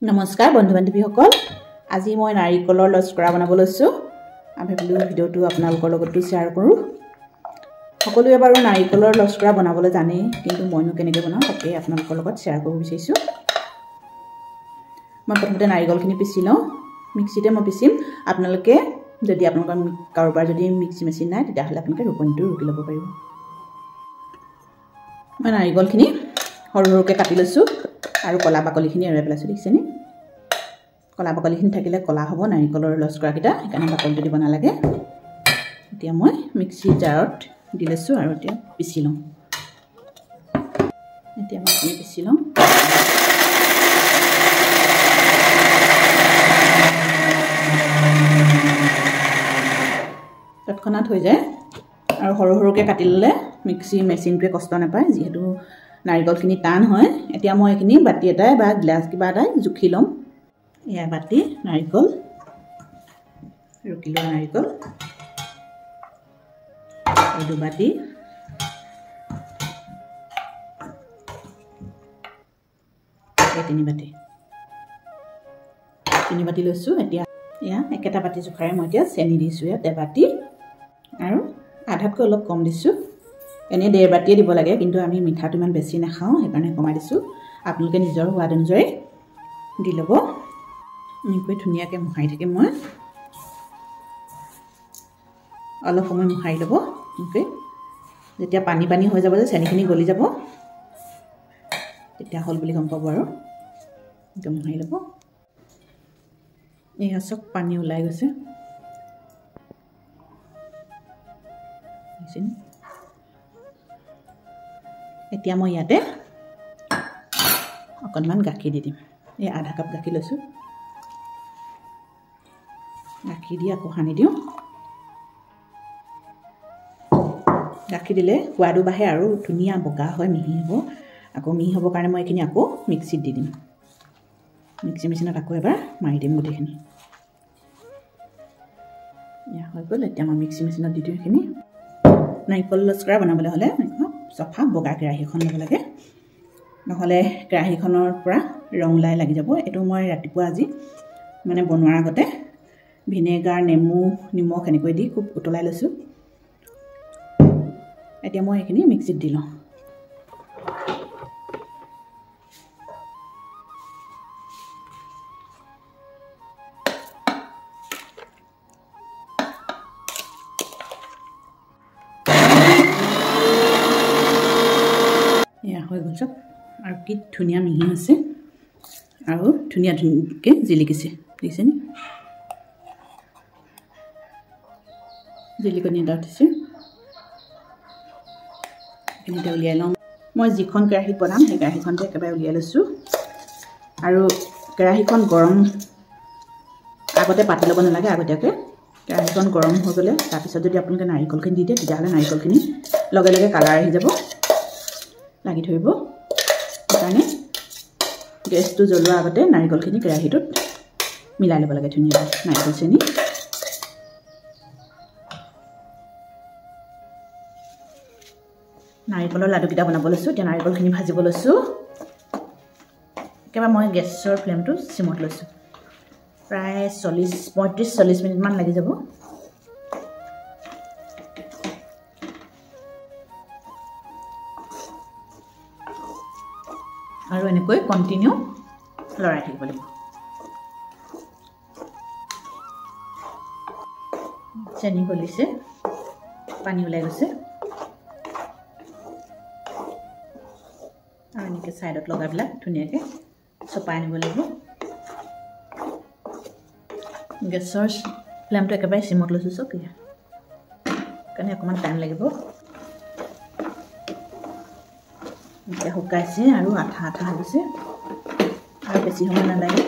নমস্কাৰ বন্ধু বান্ধৱীসকল, আজি মই নাৰিকলৰ লস্কৰা বনাব লৈছোঁ। ভাবিলোঁ ভিডিঅ'টো আপোনালোকৰ লগতো শ্বেয়াৰ কৰোঁ। সকলোৱে বাৰু নাৰিকলৰ লস্কৰা বনাবলৈ জানেই, কিন্তু মইনো কেনেকৈ বনাওঁ তাকে আপোনালোকৰ লগত শ্বেয়াৰ কৰিব বিচাৰিছোঁ। মই প্ৰথমতে নাৰিকলখিনি পিচি লওঁ, মিক্সিতে মই পিচিম। আপোনালোকে যদি আপোনালোকৰ কাৰোবাৰ যদি মিক্সি মেচিন নাই, তেতিয়াহ'লে আপোনালোকে ৰুকনিটো ৰুকি ল'ব পাৰিব। মই নাৰিকলখিনি সৰু সৰুকৈ কাটি লৈছোঁ আৰু ক'লা বাকলিখিনি এৰুৱাই পেলাইছোঁ। দেখিছেনে, ক'লা বাকলিখিনি থাকিলে ক'লা হ'ব নাৰিকলৰ লস্কৰাকেইটা, সেইকাৰণে বাকলিটো দিব নালাগে। এতিয়া মই মিক্সি জাৰত দি লৈছোঁ আৰু এতিয়া পিচি লওঁ। এতিয়া মই এইখিনি পিচি লওঁ। তৎক্ষণাত হৈ যায় আৰু সৰু সৰুকৈ কাটি ল'লে মিক্সি মেচিনটোৱে কষ্ট নাপায়, যিহেতু নাৰিকলখিনি টান হয়। এতিয়া মই এইখিনি বাতি এটাই বা গ্লাছ কিবা এটাই জুখি ল'ম। এয়া বাতি নাৰিকল, ৰুকি লোৱা নাৰিকল এই দুবাতি। এই তিনিবাতি লৈছোঁ। এতিয়া এয়া একেটা বাতি জোখাৰে মই এতিয়া চেনি দিছোঁ। ইয়াত এবাতি আৰু আধাতকৈ অলপ কম দিছোঁ। এনেই ডেৰ বাতিয়ে দিব লাগে, কিন্তু আমি মিঠাটো ইমান বেছি নাখাওঁ, সেইকাৰণে কমাই দিছোঁ। আপোনালোকে নিজৰ সোৱাদ অনুযায়ী দি ল'ব। এনেকৈ ধুনীয়াকৈ মোহাৰি থাকিম মই। অলপ সময় মোহাৰি ল'ব এনেকৈ। যেতিয়া পানী পানী হৈ যাব যে চেনিখিনি গলি যাব, তেতিয়া হ'ল বুলি গম পাব আৰু। এনেকৈ মোহাৰি ল'ব। এয়া চব পানী ওলাই গৈছে। এতিয়া মই ইয়াতে অকণমান গাখীৰ দি দিম। এই আধা কাপ গাখীৰ লৈছোঁ। গাখীৰ দি আকৌ সানি দিওঁ। গাখীৰ দিলে সোৱাদো বাঢ়ে আৰু ধুনীয়া বগা হয়, মিহি হ'ব। আকৌ মিহি হ'বৰ কাৰণে মই এইখিনি আকৌ মিক্সিত দি দিম। মিক্সি মেচিনত আকৌ এবাৰ মাৰি দিম গোটেইখিনি। এয়া হৈ গ'ল। এতিয়া মই মিক্সি মেচিনত দি দিওঁ এইখিনি। নাৰিকল লস্কৰা বনাবলৈ হ'লে চফা বগা কেৰাহী এখন ল'ব লাগে, নহ'লে কেৰাহীখনৰ পৰা ৰং ওলাই লাগি যাব। এইটো মই ৰাতিপুৱা আজি মানে বনোৱাৰ আগতে ভিনেগাৰ, নেমু, নিমখ এনেকৈ দি খুব উতলাই লৈছোঁ। এতিয়া মই এইখিনি মিক্সিত দি লওঁ। এয়া হৈ গ'ল চব, আৰু কি ধুনীয়া মিহি হৈছে আৰু ধুনীয়া ধুনীয়াকৈ জিলিকিছে। দেখিছেনে, জিলিকনি এটা উঠিছে। এইখিনিতে উলিয়াই লওঁ। মই যিখন কেৰাহীত বনাম সেই কেৰাহীখনতে একেবাৰে উলিয়াই লৈছোঁ। আৰু কেৰাহীখন গৰম আগতে পাতি ল'ব নালাগে, আগতীয়াকৈ কেৰাহীখন গৰম হৈ গ'লে তাৰপিছত যদি আপোনালোকে নাৰিকলখিনি দি দিয়ে, তেতিয়াহ'লে নাৰিকলখিনি লগে লগে কালাৰ আহি যাব, লাগি ধৰিব। সেইকাৰণে গেছটো জ্বলোৱাৰ আগতে নাৰিকলখিনি কেৰাহীটোত মিলাই ল'ব লাগে ধুনীয়াকৈ। নাৰিকল চেনি নাৰিকলৰ লাডুকেইটা বনাব লৈছোঁ। এতিয়া নাৰিকলখিনি ভাজিব লৈছোঁ। একেবাৰে মই গেছৰ ফ্লেমটো চিমত লৈছোঁ। প্ৰায় 35-40 মিনিটমান লাগি যাব। আৰু এনেকৈ কণ্টিনিউ লৰাই থাকিব লাগিব। চেনি গলিছে, পানী ওলাই গৈছে। আৰু এনেকৈ ছাইডত লগাবিলাক ধুনীয়াকৈ চপাই আনিব লাগিব। গেছৰ ফ্লেমটো একেবাৰে চিমত লৈছোঁ চব, সেইকাৰণে অকণমান টাইম লাগিব। এতিয়া শুকাইছে আৰু আঠা আঠা হৈ গৈছে, আৰু বেছি সময় নালাগে।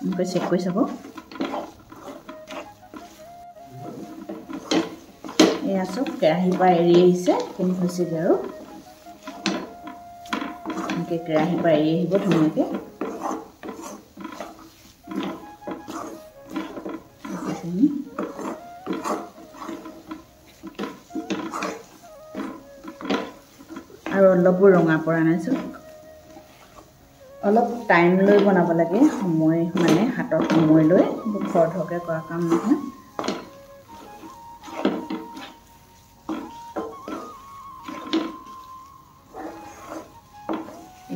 এনেকৈ চেক কৰি চাব। এয়া চব কেৰাহীৰ পৰা এৰি আহিছে, এইখিনি হৈছেগৈ আৰু। এনেকৈ কেৰাহীৰ পৰা এৰি আহিব ধুনীয়াকৈ। আৰু অলপো ৰঙা পৰা নাই চব। অলপ টাইম লৈ বনাব লাগে, সময় মানে হাতত সময় লৈ, খৰধৰকৈ কৰা কাম নহয়।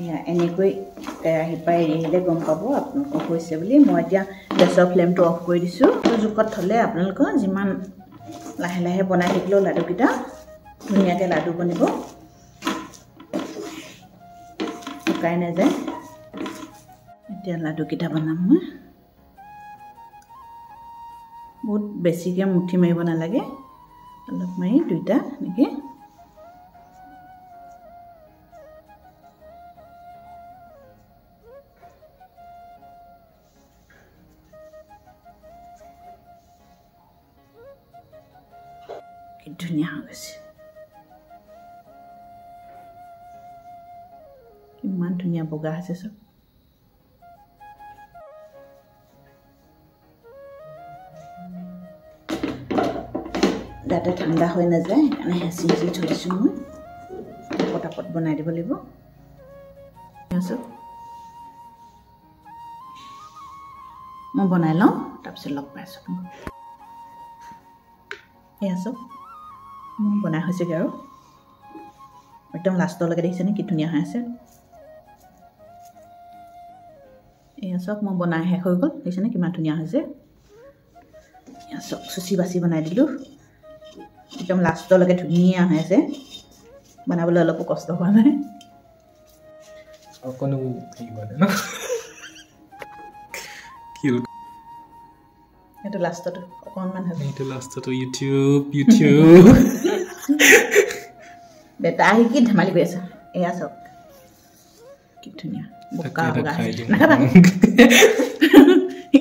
এয়া এনেকৈ কেৰাহীৰ পৰা এৰি আহিলে গম পাব আপোনালোকৰ হৈছে বুলি। মই এতিয়া গেছৰ ফ্লেমটো অফ কৰি দিছোঁ। জোখত থ'লে আপোনালোকৰ যিমান লাহে লাহে বনাই থাকিলেও লাডুকেইটা ধুনীয়াকৈ লাডু বনিব, শুকাই নাযায়। এতিয়া লাডুকেইটা বনাম মই। বহুত বেছিকৈ মুঠি মাৰিব নালাগে, অলপ মাৰি দুইটা এনেকৈ। কি ধুনীয়া হৈ গৈছে, ইমান ধুনীয়া বগা হৈছে চব। যাতে ঠাণ্ডা হৈ নাযায় সেইকাৰণে হেঁচি হেঁচি থৈ দিছোঁ মই। পটাপট বনাই দিব লাগিব। মই বনাই লওঁ, তাৰপিছত লগ পাই আছোঁ। এয়া চব মোৰ বনাই হৈছেগৈ আৰু একদম লাষ্টলৈকে দেখিছেনে কি ধুনীয়া হৈ আছে। এয়া চব মই বনাই শেষ হৈ গ'ল, দেখিছেনে কিমান ধুনীয়া হৈছে। এয়া চব চুচি বাচি বনাই দিলোঁ, একদম লাষ্টলৈকে ধুনীয়া হৈ আছে। বনাবলৈ অলপো কষ্ট হোৱা নাই। এইটো লাষ্টটো অকণমান এইটো লাষ্টটো ইউটিউব ইউটিউব বেটা আহি কি ধেমালি কৰি আছে। এয়া চাওক কি ধুনীয়া বোকা বগা নাখাবা,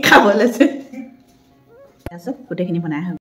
খাব লৈছে। এয়া চব গোটেইখিনি বনাই হৈ